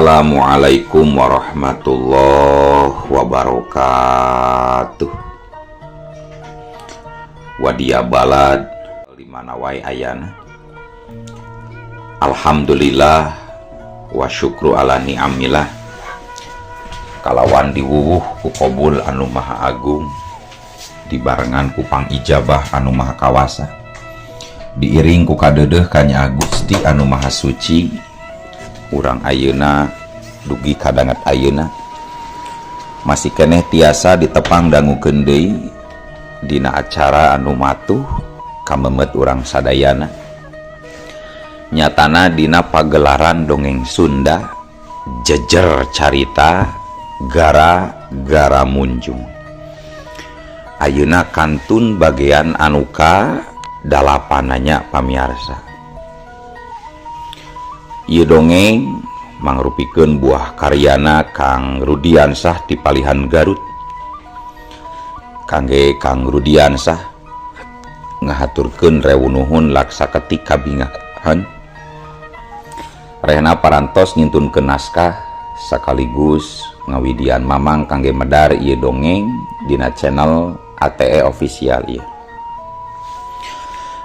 Assalamualaikum warahmatullahi wabarakatuh. Wadia balad di mana wae ayana. Alhamdulillah wa syukru ala ni'amillah. Kalawan diwuwuh ku qabul anu maha agung, dibarengan ku pangijabah anu maha kawasa, diiring ku kadeudeuh ka Nya Gusti anu maha suci. Urang ayeuna dugi kadanget ayeuna masih keneh tiasa ditepang dangukeun deui dina acara anu matuh kamemet urang sadayana, nyatana dina pagelaran dongeng Sunda jejer carita gara-gara munjung. Ayeuna kantun bagian anu ka dalapananya pamiarsa. Ieu dongeng mangrupikeun buah karyana Kang Rudiansah ti Palihan Garut. Kangge Kang Rudiansah ngahaturkeun rewu nuhun laksa ketik kabingahan. Rehna parantos ngintunkeun naskah sekaligus ngawidian mamang kangge medar ieu dongeng dina channel ATE Official ieu.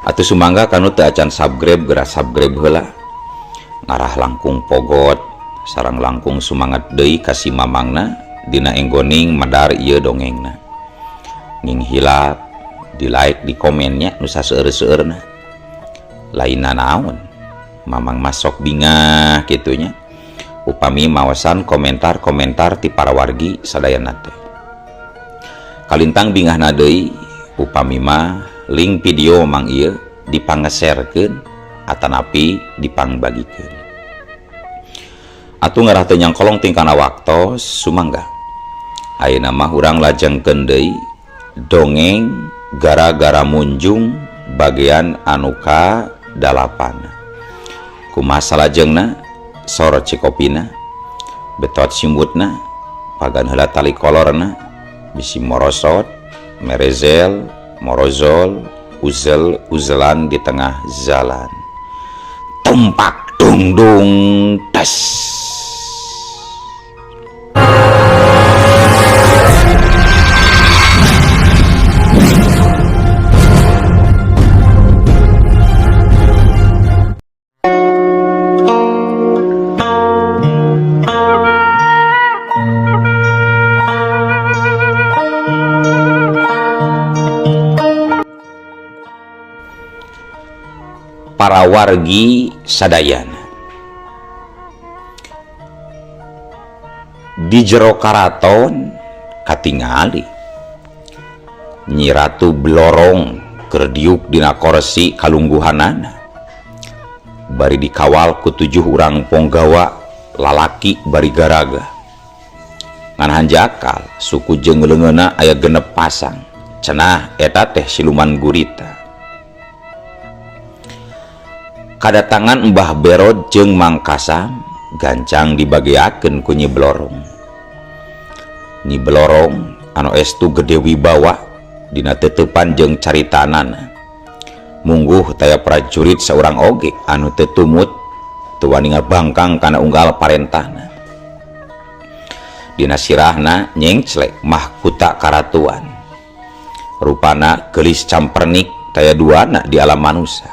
Atuh sumangga kanu teu acan subscribe geura subscribe heula. Ngarah langkung pogot sareng langkung sumangat deui ka si mamangna dina enggoning medar ieu dongengna. Ning hilap di like di komennya nu saseueur-seueurna. Lainna naon mamang masok bingah kitunya upami mawasan komentar-komentar ti para wargi sadayana teh. Kalintang bingahna deui upami mah link video mang ieu dipangeserkeun atanapi dipangbagikeun. Atuh ngarah teu nyangkolong tingkana waktos sumangga. Ayeuna mah urang lajengkeun deui dongeng gara-gara munjung bagian anu ka dalapan. Kumaha salajengna sor cikopina betot simbutna pagan heula tali kolorna bisi morosot merezel morozol uzel uzelan di tengah jalan. Tumpak dungdung tes. Para wargi sadayana di jero karaton katingali Nyi Ratu Blorong keur diuk dina korsi kalungguhanana bari dikawal ku 7 urang ponggawa lalaki bari garaga ngan hanjakal suku jeung leungeunna aya 6 pasang cenah eta teh siluman gurita. Kadatangan Mbah Berod jeung Mang Kasam gancang dibageakeun ku Nyi Blorong. Nyi Blorong anu estu gede wibawa dina teuteupan jeung caritanana. Mungguh taya prajurit saurang oge anu teu tumut teu wani ngabangkang kana unggal parentahna. Dina sirahna nyengclek mahkuta karatuan. Rupana geulis campernik taya duana di alam manusa.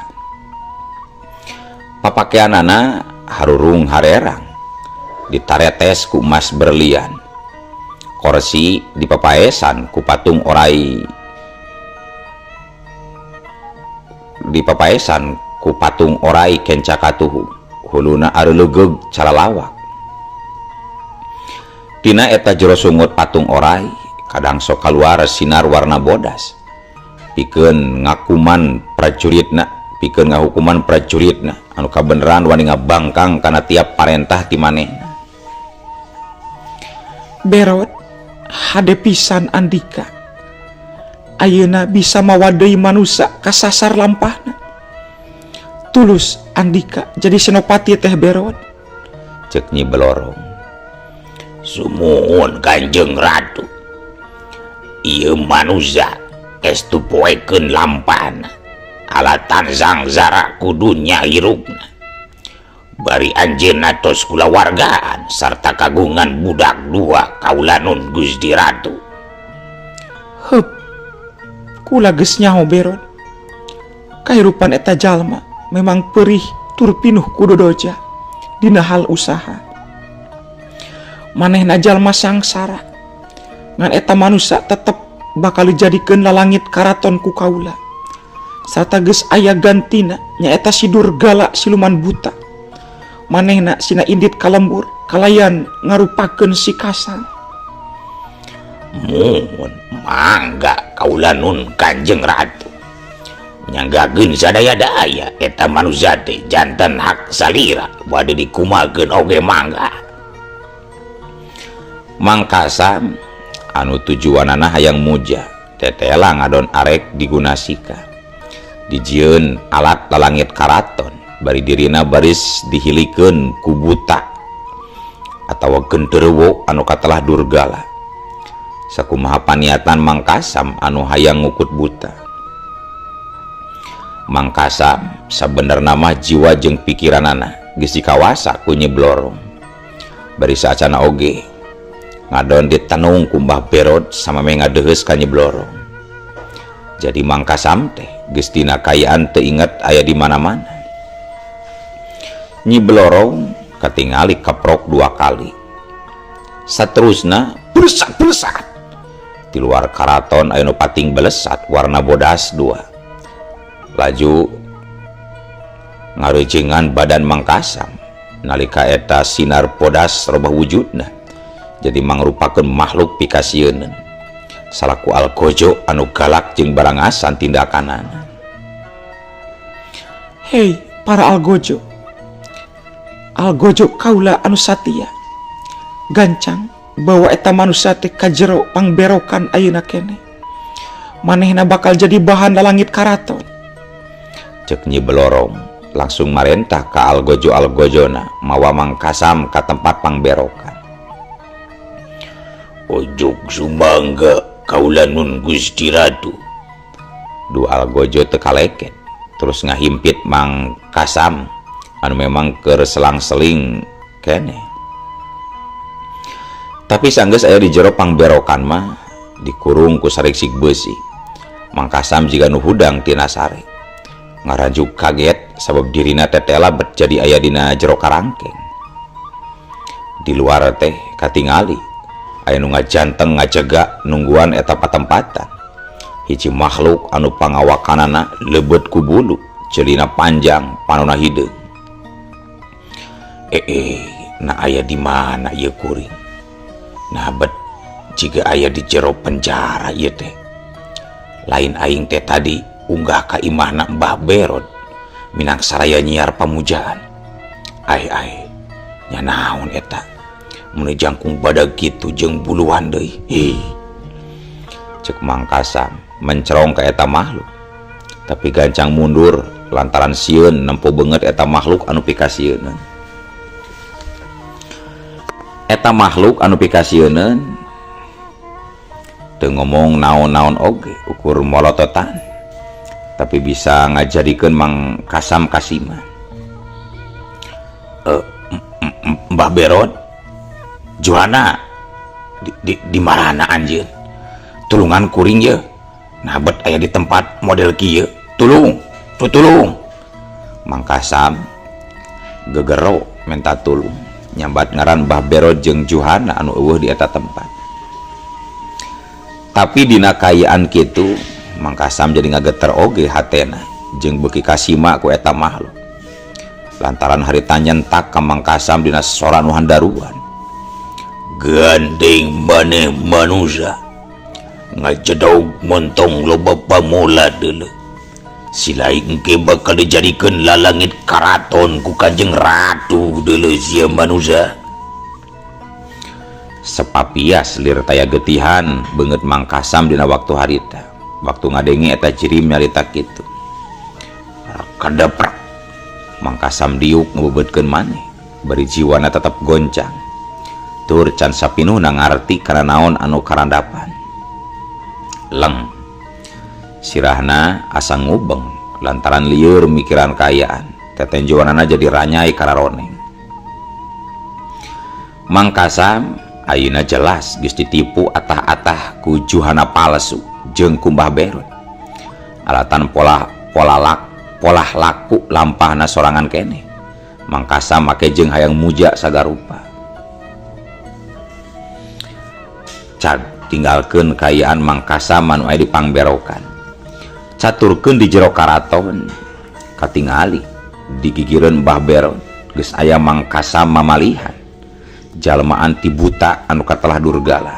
Papakeanana harurung harerang ditaretes ku emas berlian, korsi dipapaesan ku patung orai, dipapaesan ku patung orai kenca katuhu, huluna areulegeug calalawak. Tina eta jero sungut patung orai kadang sok kaluar sinar warna bodas pikeun ngakuman prajuritna, pikeun ngahukuman prajuritna anu kabeneran wani ngabangkang kana tiap parentah ti manehna. Berod hade pisan andika ayeuna bisa mawa deui manusa kasasar lampahna. Tulus andika jadi senopati teh Berod, cek Nyi Blorong. Sumuhun Kanjeng Ratu, ieu manusa estu poekeun lampahna alatan zangzara kudunya hirupna. Bari anjeunna tos kulawargaan sarta kagungan budak dua kaula nun Gusti Ratu. Heup. Kula geus nyaho Berod. Kahirupan eta jalma memang perih tur pinuh ku dodoja dina hal usaha. Manehna jalma sangsara. Ngan eta manusa tetep bakal dijadikeun lalangit karaton ku kaula. Sarta geus aya gantina nyaeta si Durgala siluman buta. Manehna sina indit ka lembur kalayan ngarupakeun si kasal. Muhun mangga kaula nun Kanjeng Ratu. Nyanggakeun sadaya-daya eta manusia teh janten hak salira bade dikumakeun oge mangga. Mangkasam anu tujuanana hayang muja tetela ngadon arek digunasika. Dijieun alat lalangit karaton bari dirina baris dihilikeun ku buta atawa genderuwo anu katelah Durgala. Sakumaha paniatan Mangkasam anu hayang ngukut buta. Mangkasam sabenerna mah jiwa jeung pikiranana geus dikawasa ku Nyi Blorong. Bari saacana oge ngadon ditenung ku Mbah Berod samemeh ngadeheus ka Nyi Blorong. Jadi Mangkasam teh geus dina kaayaan teu inget aya di mana-mana. Nyi Blorong katingali keprok dua kali. Saterusna bersat-bersat di luar karaton aya nu pating belesat warna bodas dua. Laju ngarejengan badan Mangkasam nalika eta sinar bodas robah wujudna jadi mangrupakeun makhluk pikasieun salaku algojo anu galak jeung barangasan tindakanana. Hei para algojo, algojo kaula anu satia, gancang bawa eta manusia teh ka jero pangberokan ayeuna keneh. Manehna bakal jadi bahan lalangit karaton. Cek Nyi Blorong langsung marentah ka algojo-algojona mawa Mangkasam ka tempat pangberokan. Ojuk sumangga kaula nun Gusti Ratu. Du algojo teu kaleket terus ngahimpit Mangkasam anu memang keur selang-seling keneh. Tapi sanggeus aya di jero pangberokan mah dikurung ku sariksik beusi. Mangkasam jiga nu hudang tina sare. Ngaranjuk kaget sabab dirina tetela bet jadi aya dina jero karangkeng. Di luar teh katingali aya nu ngajanteng ngajaga nungguan eta patempatan. Hiji makhluk anu pangawakanana leubet ku bulu, celina panjang, panona hideung. Nah aya di mana ieu kuring? Nah bet jiga aya di jero penjara ieu teh. Lain aing teh tadi unggah ka imahna Mbah Berod minang saraya nyiar pamujaan. Ai ai nya naon eta? Mun jangkung badag kitu jeung buluan deui. Ih. Cek Mangkasam mencerong ka eta makhluk. Tapi gancang mundur lantaran sieun nempo beungeut eta makhluk anu pikasieuneun. Eta makhluk anu pikasieuneun teu ngomong naon-naon oge ukur molototan, tapi bisa ngajadikeun Mangkasam kasima. Mbah Berod, Juhana di marana anjeun? Tulungan kuring ye. Nah bet aya di tempat model kieu. Tulung, tutulung. Mangkasam gegero minta tulung. Nyambat ngaran Mbah Berod jeung Juhana anu eueuh di eta tempat. Tapi dina kaayaan kitu Mangkasam jadi ngageter oge hatena jeung beuki kasima ku eta makhluk. Lantaran harita nyentak ka Mangkasam dina sora nu handaruan. Gandeng maneh manusia ngajedog montong loba pamula deuleu. Silai engke bakal dijadikeun lalangit karaton ku Kanjeng Ratu deuleu sia manusia. Sepapias lir taya getihan beungeut Mangkasam dina waktu harita. Waktu ngadenge eta jirim nyarita kitu. Kadaprak Mangkasam diuk ngebebeutkeun maneh, bari jiwana tetep goncang. Tur can sapinuhna ngarti kana naon anu karandapan. Leng sirahna asa ngubeng lantaran lieur mikiran kaayaan. Tetenjoanana jadi ranyai kararoneng. Mang Kasam ayeuna jelas geus ditipu atah-atah ku Juhana palsu jeung ku Mbah Berot. Alatan pola pola lak polah laku lampahna sorangan keneh. Mang Kasam make jeung hayang muja sagarupa. Cag tinggalkeun kaayaan Mang Kasam anu aya di pangberokan. Caturkeun di jero karaton. Katingali digigireun Mbah Berot geus aya Mang Kasam mamalihan. Jalmaan ti buta anu katelah Durgala.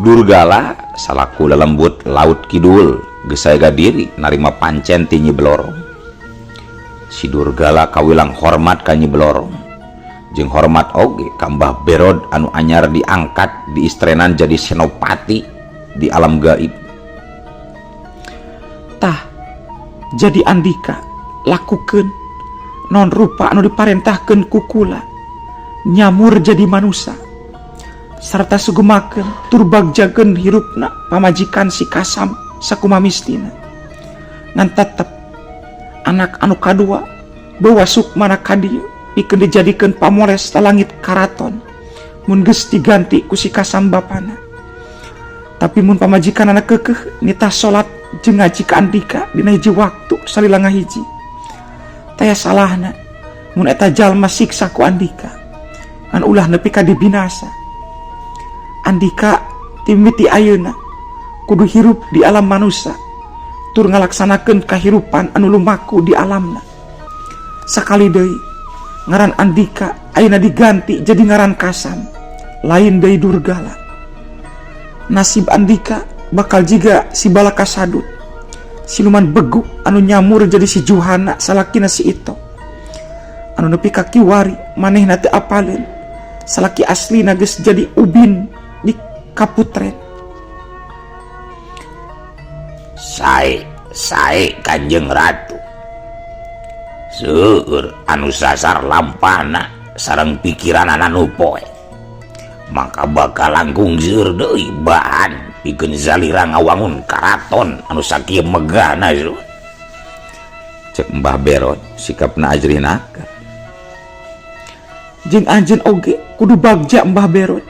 Durgala salaku lelembut laut kidul geus saega diri narima pancen ti Nyi Blorong. Si Durgala kawilang hormat ka Nyi Blorong jeung hormat oge ka Mbah Berod anu anyar diangkat diistrenan jadi senopati di alam gaib. Tah jadi andika lakukeun non rupa anu diparentahkeun ku kula nyamur jadi manusia sarta sugemakeun tur bagjakeun hirupna pamajikan si Kasam sakumamistina. Ngan tetep anak anu kadua bawa sukmana ka dieu pikeun dijadikeun pamoles langit karaton mun geus diganti ku si Kasam bapana. Tapi mun pamajikan anak keukeuh nitah salat jeung ngaji ka andika dina hiji waktu salila ngahiji. Taya salahna mun eta jalma siksa ku andika ngan ulah nepi ka dibinasa. Andika timiti ayeuna kudu hirup di alam manusia tur ngalaksanakeun kahirupan anu lumaku di alamna. Sakali deui ngaran andika ayeuna diganti jadi ngaran Kasam, lain deui Durgala. Nasib andika bakal jiga si Balaka Sadut, siluman begu anu nyamur jadi si Juhana salakina si Ito. Anu nepi ka kiwari manehna teu apaleun, salaki aslina geus jadi ubin di kaputren. Sae sae Kanjeng Ratu. Seueur anu sasar lampana sareng pikiranana nu poe. Maka bakal langkung seueur deui bahan pikeun salira ngawangun karaton anu sakieu megahna. Cek Mbah Berot sikapna ajrih naker. Jeung anjeun oge kudu bagja Mbah Berot.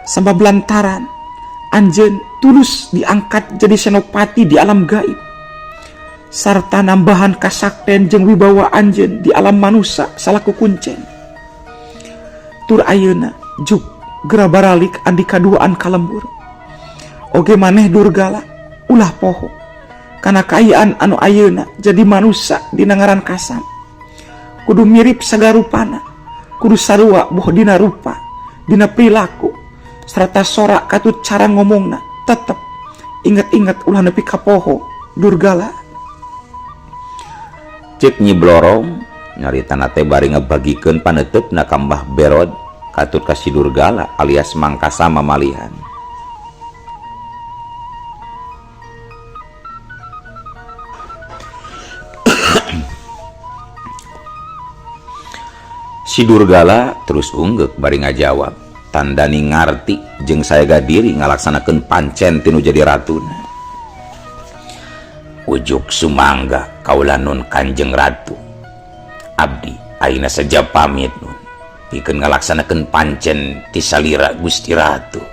Sabab lantaran anjeun tulus diangkat jadi senopati di alam gaib sarta nambahan kasakten jeung wibawa anjeun di alam manusia salaku kuncen. Tur ayeuna juk gera baralik andika duaan ka lembur. Oge maneh Durgala ulah poho kana kaayaan anu ayeuna jadi manusia dina ngaran Kasam. Kudu mirip sagarupana, kudu sarua boh dina rupa, dina perilaku serta sorak katut cara ngomongna. Tetep inget-inget ulah nepi ka poho Durgala. Cek Nyi Blorong nyaritana teh bari ngebagikeun paneuteup ka Mbah Berod katut ka si Durgala alias Mang Kasam mamalihan. Si Durgala terus unggeuk bari ngajawab tandani ngarti jeung saega diri ngalaksanakeun pancen tinu jadi ratuna. Ujuk sumangga kaula nun Kanjeng Ratu. Abdi ayeuna saja pamit nun pikeun ngalaksanakeun pancen ti salira Gusti Ratu.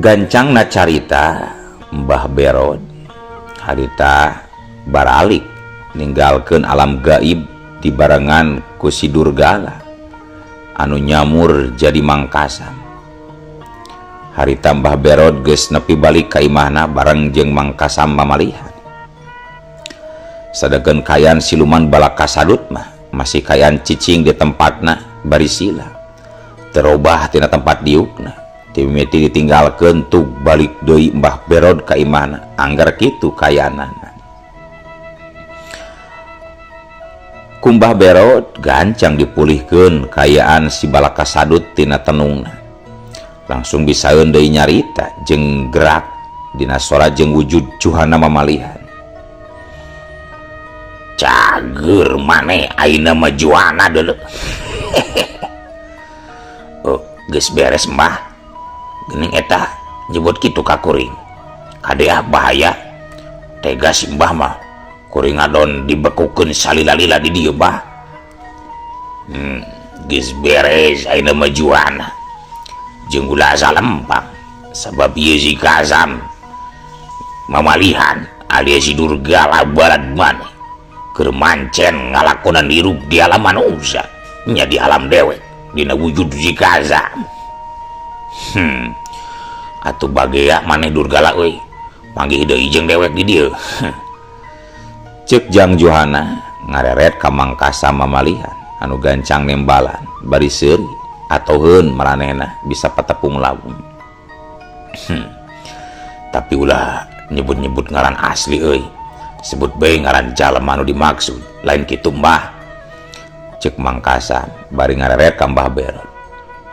Gancangna carita Mbah Berod harita baralik ninggalkeun alam gaib dibarengan ku si Durgala anu nyamur jadi Mang Kasam. Harita Mbah Berod geus nepi balik ka imahna bareng jeung Mang Kasam mamalihan. Sadegeun kayan siluman Balaka Sadut mah masih kayan cicing di tempatna bari sila. Terobah tina tempat diukna. Timimiti ditinggalkeun tug balik deui Mbah Berod ka imahna anggar kitu kayanana. Ku Mbah Berod gancang dipulihkeun kayaan si Balaka Sadut tina tenungna. Langsung bisaeun deui nyarita jeung gerak dina sora jeung wujud Juhana mamalihan. Cager maneh ayeuna mah Juhana deuleu. Oh, geus beres Mbah. Geuning eta nyebut kitu ka kuring. Kade ah bahaya. Tega si Mbah mah. Kuring ngadon dibekukeun salila-lila di dieu bah. Geus beres ayeuna mah Juhana. Jeung ulah asa lempang sabab ieu si Kasam mamalihan alias si Durgala balad maneh keur mancen ngalakonan hirup di alam manusia nya di alam dewek dina wujud si Kasam. Atuh bagea maneh Durgala euy panggih deui jeung dewek di dieu. Cek Jang Juhana ngareret ka Mang Kasam mamalihan anu gancang nembalan bari seuri atoheun maranehna bisa patepung lawung. Tapi ulah nyebut-nyebut ngaran asli euy. Sebut bae ngaran jalma anu dimaksud, lain kitu mbah. Cek Mang Kasam bari ngareret ka Mbah Berot.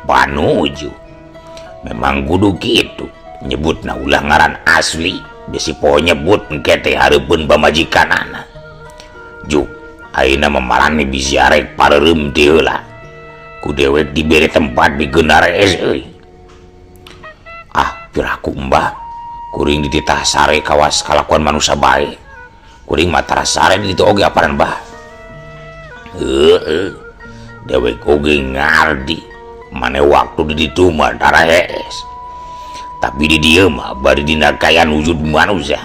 Panuju. Memang kudu kitu, nyebutna ulah ngaran asli. Bisi poho nyebut engke teh hareupeun pamajikanana. Juk ayeuna mah marane bisi arek pareureum ti heula. Ku dewek dibere tempat pikeun arees euy. Ah, piraku mbah. Kuring dititah sare kawas kalakuan manusa bae. Kuring mah tara sare di ditu oge aparan mbah. Heueuh. Dewek oge ngardi. Mane waktu di ditu mah tara hees. Tapi di dieu mah bari dina kaayaan wujud manusia.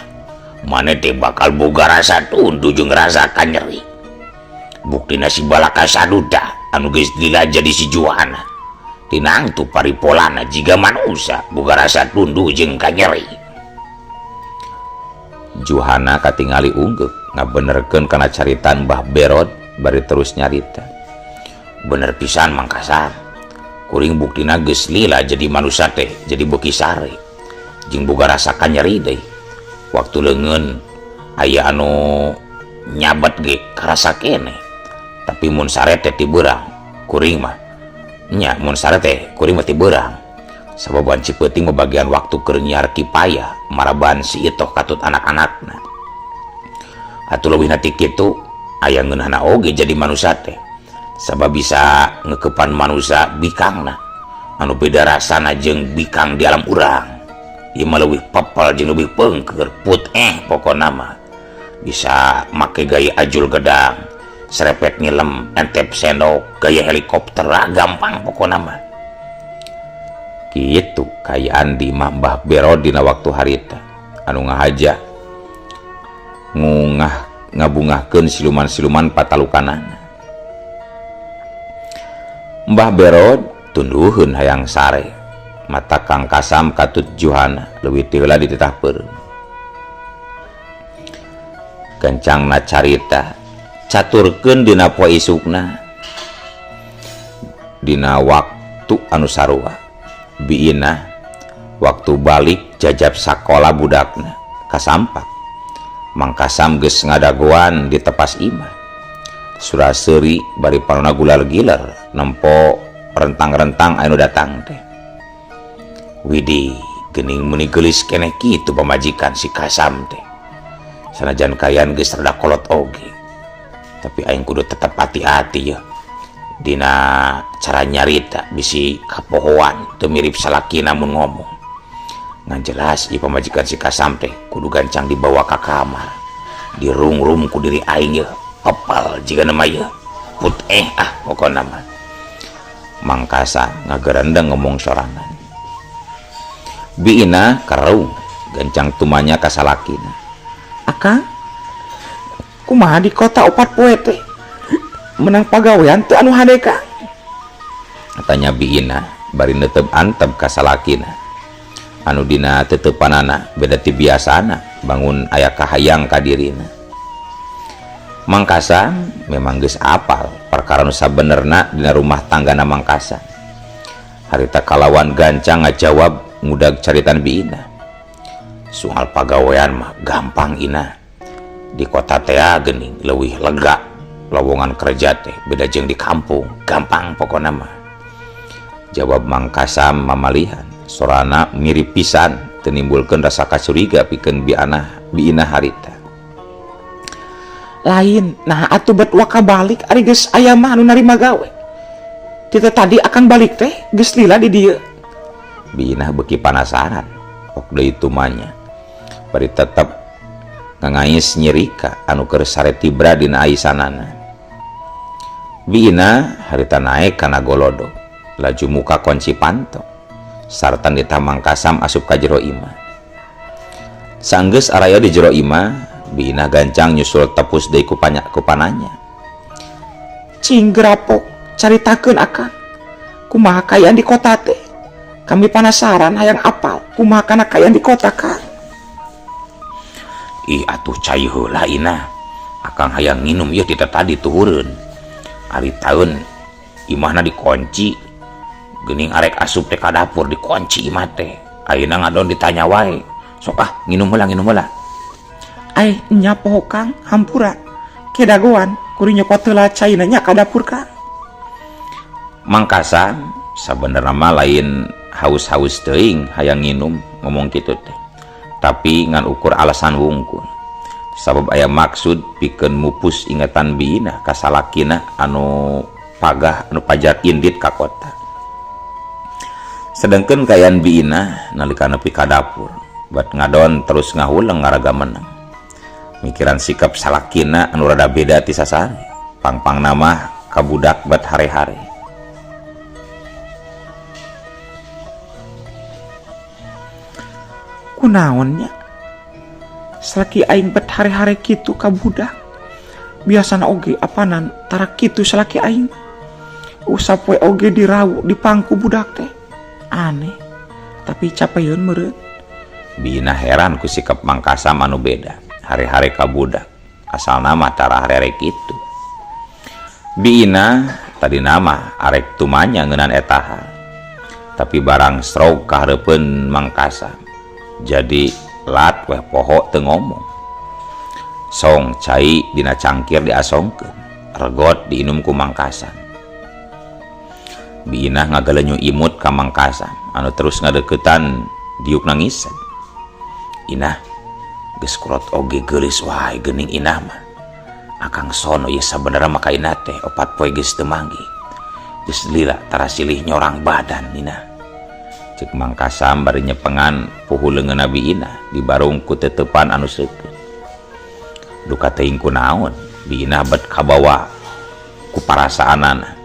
Mane teh bakal boga rasa tunduh jeung rasa kanyeri. Buktina si Balaka Saduta anu geus lila jadi si Juhana. Tinangtu paripolana jiga manusia boga rasa tunduh jeung kanyeri. Juhana katingali unggeuk ngabenerkeun kana caritan Mbah Berot bari terus nyarita. Bener pisan Mang Kasam. Kuring buktina geus lila jadi manusia teh jadi beuki sare jeung boga rasa kanyeri deui. Waktu leungeun aya anu nyabat ge karasa keneh. Tapi mun sare teh ti beurang kuring mah nya mun sare teh kuring mah ti beurang. Sabab wanci peuting mah bagian waktu keur nyiar kipaya maraban si Itoh katut anak-anakna. Atuh leuwihna ti kitu aya ngeunahna oge jadi manusia teh. Sabab bisa ngekepan manusia bikangna anu beda rasana jeung bikang di alam urang. Ieu mah leuwih pepel jeung leuwih peungkeur put pokona mah. Bisa make gaya ajul gedang, serepet ngilem, entep sendok, gaya helikopter lah, gampang pokona mah. Kitu kaayaan di imah Mbah Bero dina waktu harita anu ngahaja ngungah ngabungahkeun siluman-siluman patalukanana. Mbah Berod tunduheun hayang sare mata Kang Kasam katut Juhana leuwih ti heula dititah peureum. Gancangna carita caturkeun dina poe isukna dina waktu anu sarua biinah waktu balik jajab sakola budakna kasampak Mang Kasam geus ngadagoan di tepas imah. Suraseri bari panona gular giler nempo rentang-rentang anu datang teh. Widih, geuning meuni geulis keneh kitu pamajikan si Kasam teh. Sanajan kayan geus rada kolot oge. Tapi aing kudu tetep hati-hati ya. Dina cara nyarita bisi kapohoan teu mirip salakina mun ngomong. Ngan jelas ieu pamajikan si Kasam teh kudu gancang dibawa ka kamar. Dirungrum ku diri aing ye. Kepal jiga nama ye. Put ah pokona mah. Mang Kasam ngagerendeng ngomong sorangan. Biina karung gancang tumanya ka salakina. Akang, kumaha di kota opat poe teh? Menang pagawean teu anu hade ka? Tanya Biina bari neuteup antep ka salakina. Anu dina teteupanana beda ti biasana bangun aya kahayang ka dirina. Mang Kasam memang geus apal perkara nu sabenerna dina rumah tanggana Mang Kasam. Harita kalawan gancang ngajawab ngudag caritan Biina. Soal pagawean mah gampang Ina. Di kota teh geuning leuwih lega lowongan kerja teh beda jeung di kampung, gampang pokona mah. Jawab Mang Kasam mamalihan, sorana mirip pisan teu nimbulkeun rasa kacuriga pikeun Biina harita. Lain, nah atuh bet waka balik ari geus aya mah anu narima gawe. Tita tadi akan balik teh geus lila di dieu. Biinah beuki panasaran ok deui tumanya. Bari tetep Ngangais nyirika anu keur sare tibra dina aisanana. Bi Inah harita naek kana golodog laju muka kunci panto sarta nitah Mang Kasam asup ka jero imah. Sanggeus araya di jero imah, Bi Inah gancang nyusul tepus deui ku pananya. Cing gerapok caritakeun akang kumaha kaayaan di kota teh. Kami panasaran hayang apal kumaha kana kaayaan di kota, Kang. Ih atuh cai heula Inah. Akang hayang nginum ieu ti tadi tuhureun. Ari taun imahna dikunci. Geuning arek asup teh ka dapur dikunci imah teh. Ayeuna ngadon ditanya wae. Sok ah nginum heula nginum heula. Ai nya poho Kang, hampura. Kedagoan kuring nyokot heula caina nya ka dapur, Kang. Mangkasam sabenerna mah lain haus-haus teuing hayang nginum ngomong kitu teh. Tapi ngan ukur alasan wungkul. Sabab aya maksud pikeun mupus ingatan Bi Inah ka salakina anu pagah anu pajar indit ka kota. Sedengkeun kaayaan Bi Inah nalika nepi ka dapur, bat ngadon terus ngahuleng ngaraga menang. Mikiran sikap salakina anu rada beda ti sasari, pangpangna mah ka budak bat hare-hare. Kunaon nya? Salaki aing bet hare-hare kitu ka budak. Biasana oge apanan tara kitu salaki aing. Usap we oge dirawu dipangku budak teh. Aneh, tapi capeun meureun. Bi Inah heran ku sikap Mang Kasam anu beda. Hare-hare ka budak. Asalna mah tara hare-hare kitu. Bi Inah tadina mah arek tumanya ngeunan eta hal. Tapi barang stroke kahareupeun Mang Kasam. Jadi lat weh poho teu ngomong. Song cai dina cangkir diasongkeun, regot diinum ku Mang Kasam. Bi Inah ngagalenyu imut ka Mang Kasam anu terus ngadeukeutan diuk nangisan. Inah geus kurot oge geulis wae geuning Inah mah. Akang sono ieu sabenerna mah ka Inah teh opat poe geus teu manggih. Geus lila tara silih nyorang badan Inah. Cek Mang Kasam bari nyepengan puhu leungeunna Bi Inah dibarung ku teteupan anu seukeut. Duka teuing kunaon Bi Inah bet kabawa ku parasaanana.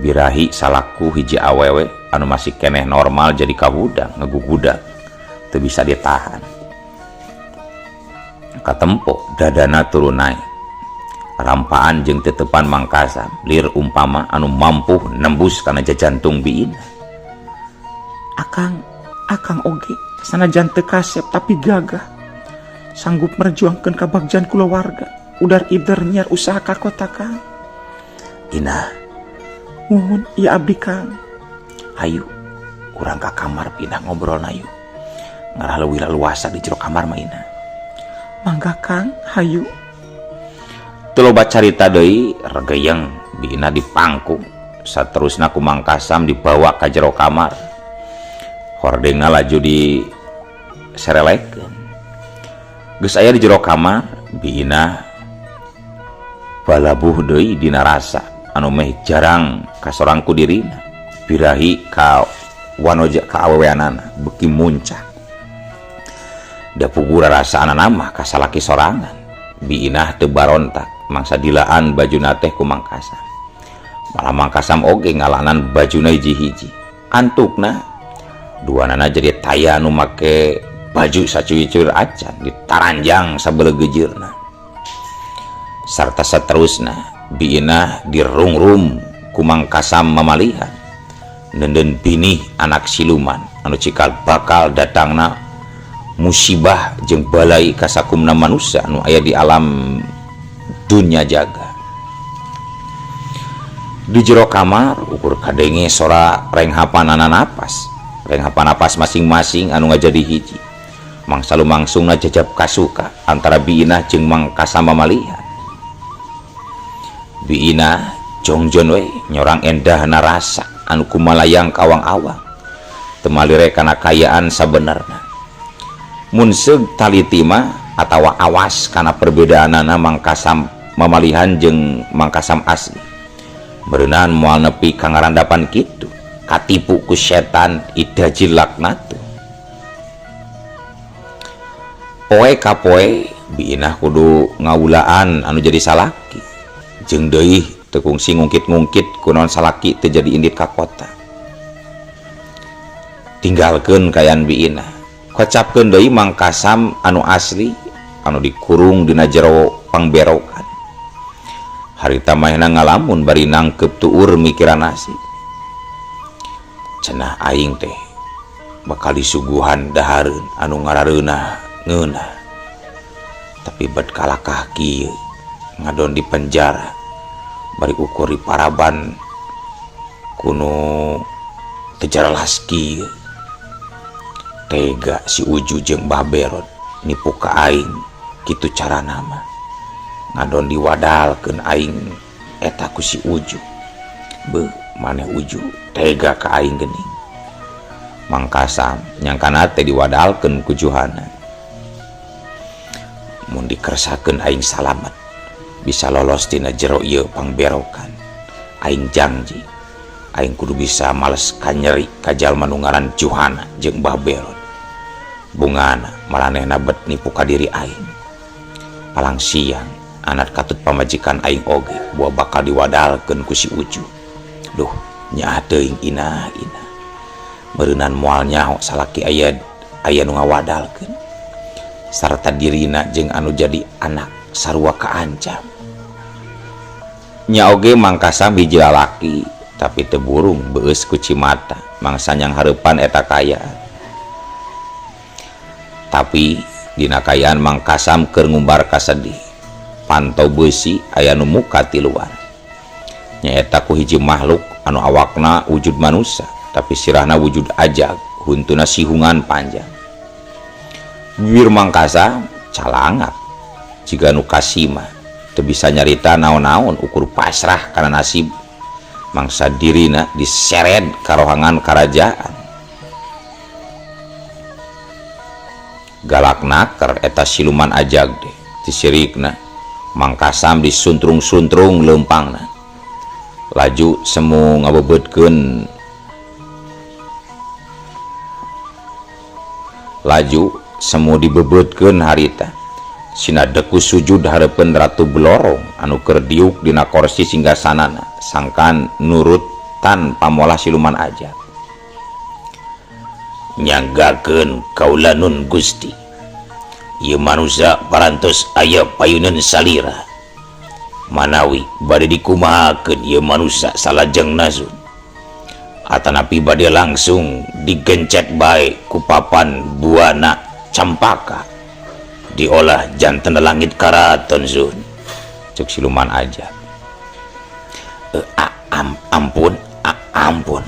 Birahi salaku hiji awewe anu masih keneh normal jadi kabudang ngegugudak teu bisa ditahan. Katempo dadana turun naik. Rampaan jeung tetepan Mang Kasam lir umpama anu mampu nembus kana jajantung Bi Inah. Akang, akang oge sanajan teu kasep tapi gagah. Sanggup merjuangkeun kabagjan kulawarga. Udar ider nyiar usaha ka kota, Kang. Inah, muhun ieu abdi, Kang. Hayu, urang ka kamar pindah ngobrol na yuk. Ngarah leuwih leluasa di jero kamar mah Inah. Mangga Kang, hayu. Teu loba carita deui, regeyeng Bi Inah dipangku. Saterusna ku Mang Kasam dibawa ka jero kamar. Hordengna laju di serelekeun. Geus aya di jero kamar, Bi Inah balabuh deui dina rasa anu meh jarang kasorang ku dirina. Birahi ka wanoja ka aweweanana beuki muncak. Da pugura rasaanana mah ka salaki sorangan. Bi Inah teu barontak, mangsa dilaan bajuna teh ku Mang Kasam. Malah Mang Kasam oge ngalanan bajuna hiji-hiji. Antukna duanana jadi taya nu make baju sacuy-cuy acan ditaranjang sabelegejeurna. Sarta saterusna Bi Inah dirungrum ku Mang Kasam mamalihan. Nenden binih anak siluman anu cikal bakal datangna musibah jeung balai kasakumna manusia anu aya di alam dunya jaga. Di jero kamar ukur kadenge sora renghapanana napas. Renghapan napas masing-masing anu ngajadi hiji. Mangsa lumangsungna jajab kasuka antara Bi Inah jeung Mang Kasam mamalihan. Bi Inah jongjon we nyorang endahna rasa anu kumalayang kawang-awang. Temalire kana kayaan sabenerna. Mun seug taliti mah atawa awas kana perbedaanana Mang Kasam mamalihan jeung Mang Kasam asli. Berenang moal nepi ka ngarandapan kitu. Katipu ku setan idajil laknatu. Poe ka poe Biinah kudu ngawulaan anu jadi salaki. Jeung deui teu kungsi ngungkit-ngungkit kunaon salaki teu jadi indit ka kota. Tinggalkeun kaayaan Biinah. Kocapkeun deui Mang Kasam anu asli anu dikurung dina jero pangberokan. Harita manehna ngalamun bari nangkep tuur mikiran nasib. Cenah aing teh bakal disuguhan dahareun anu ngarareunah ngeunah. Tapi bet kalakah kieu ngadon di penjara bari ukur di paraban kuno teu jelas kieu. Tega si Uju jeung Mbah Berot nipu ka aing kitu carana mah. Ngadon diwadalkeun aing eta ku si Uju. Beuh maneh Uju tega ka aing geuning. Mang Kasam nyangkana teh diwadalkeun ku Juhana. Mun dikersakeun aing salamet bisa lolos tina jero ieu pangberokan. Aing janji aing kudu bisa males kanyeri ka jalma nu ngaran Juhana jeung Mbah Berot. Bungana maranehna bet nipu ka diri aing. Palang siang anak katut pamajikan aing oge buah bakal diwadalkeun ku si Uju. Duh nyaah teuing inah inah. Meureunan moal nyaho salaki aya aya nu ngawadalkeun. Sarta dirina jeung anu jadi anak sarua kaancam. Nya oge Mang Kasam hiji lalaki tapi teu burung beueus ku cimata mangsa nyang hareupan eta kaayaan. Tapi dina kaayaan Mang Kasam keur ngumbar kasedih. Pantau beusi aya nu muka ti luar. Nyaeta ku hiji makhluk anu awakna wujud manusia tapi sirahna wujud ajag, huntuna sihungan panjang. Bibir Mang Kasam calangap jiga nu kasima teu bisa nyarita naon-naon ukur pasrah kana nasib mangsa dirina diseret ka rohangan karajaan. Galak naker eta siluman ajag teh disirikna Mang Kasam disuntrung-suntrung leumpangna. Laju semu ngabebeutkeun laju semu dibebeutkeun harita. Sina deku sujud hareupeun Ratu Blorong anu keur diuk dina korsi singgasanana sangkan nurutan pamolah siluman ajag. Nyanggakeun kaula nun Gusti. Ieu manusia parantos aya payuneun salira. Manawi bade dikumahakeun ieu manusia salajengna sun. Atanapi bade langsung digencet bae ku papan buana campaka. Diolah janten langit karaton sun. Cek siluman aja. Ampun, ampun.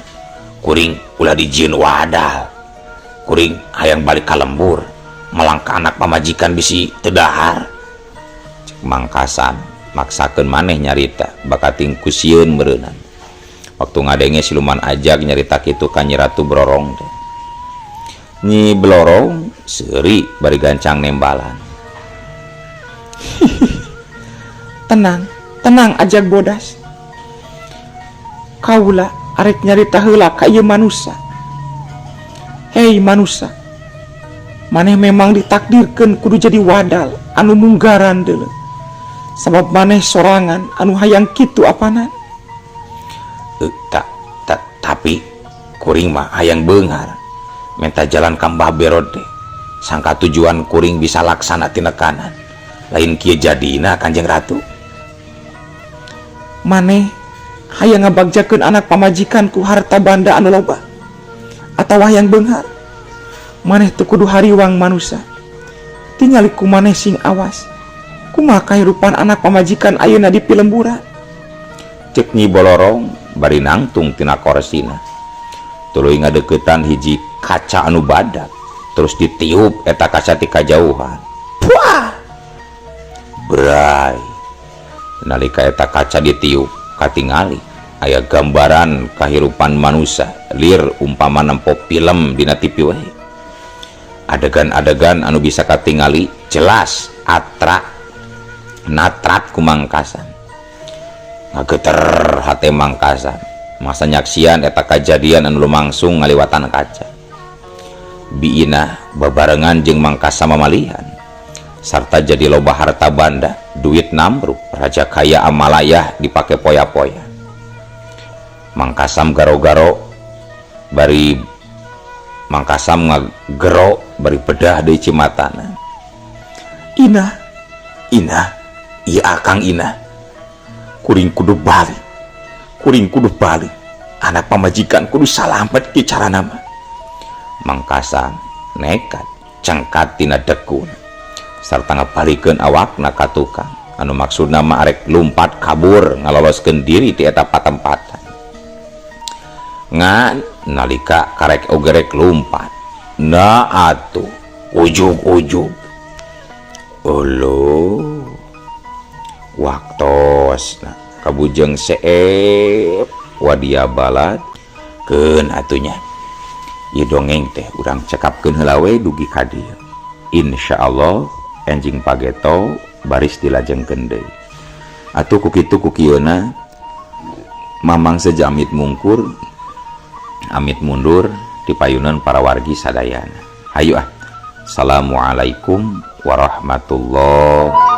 Kuring ulah dijieun wadal. Kuring hayang balik ka lembur. Melangka anak pamajikan bisi teu dahar. Cek Mang Kasam maksakeun maneh nyarita bakating ku sieun meureunan. Waktu ngadenge siluman ajag nyarita kitu ka Nyi Ratu Blorong teh. Nyi Blorong seuri bari gancang nembalan. Tenang, tenang ajag bodas. Kaula arek nyarita heula ka ieu manusa. Hei manusa, maneh memang ditakdirkeun kudu jadi wadal anu munggaran deuleu. Sabab maneh sorangan anu hayang kitu apanan? Tapi kuring mah hayang beunghar. Minta jalan ka Mbah Berot teh. Sangka tujuan kuring bisa laksana tinekanan. Lain kieu jadina Kanjeng Ratu. Maneh hayang ngabagjakeun anak pamajikan ku harta banda anu loba atawa hayang beunghar. Maneh teu kudu hariwang manusa. Tingali ku maneh sing awas. Kumaha kahirupan anak pamajikan ayeuna di pilemburan? Cek Nyi Bolorong bari nangtung tina korsina. Tuluy ngadeukeutan hiji kaca anu badak, terus ditiup eta kaca ti kajauhan. Puah! Bray. Nalika eta kaca ditiup, katingali aya gambaran kahirupan manusia lir umpama nempo film dina TV wae. Adegan-adegan anu bisa katingali jelas atra natrat ku Mang Kasam. Ngageter hate Mang Kasam masa nyaksian eta kajadian anu lumangsung ngaliwatan kaca. Biinah babarengan jeung Mang Kasam mamalihan. Sarta jadi loba harta banda, duit namruk, raja kaya amalayah dipake poya-poya. Mangkasam garo-garo bari Mangkasam ngagero bari bedah deui cimatana. Inah, Inah, ieu Akang Inah. Kuring kudu balik. Kuring kudu balik. Anak pamajikan kudu salamet ki carana mah. Mangkasam nekat cengkat tina dekuna sarta ngabalikeun awakna ka tukang anu maksudna mah arek lumpat kabur ngaloloskeun diri ti eta patempatan. Ngan nalika karek oge rek lumpat, nah atuh ujug-ujug. Uluh waktosna kabujeng seep wadia balad keun atunya. Ieu dongeng teh urang cekapkeun heula we dugi ka dieu. Insyaallah enjing pageto baris dilajengkeun deui. Atuh ku kitu ku kieuna Mamang sejamit mungkur amit mundur di payunan para wargi sadayana. Hayu ah. Assalamualaikum warahmatullahi.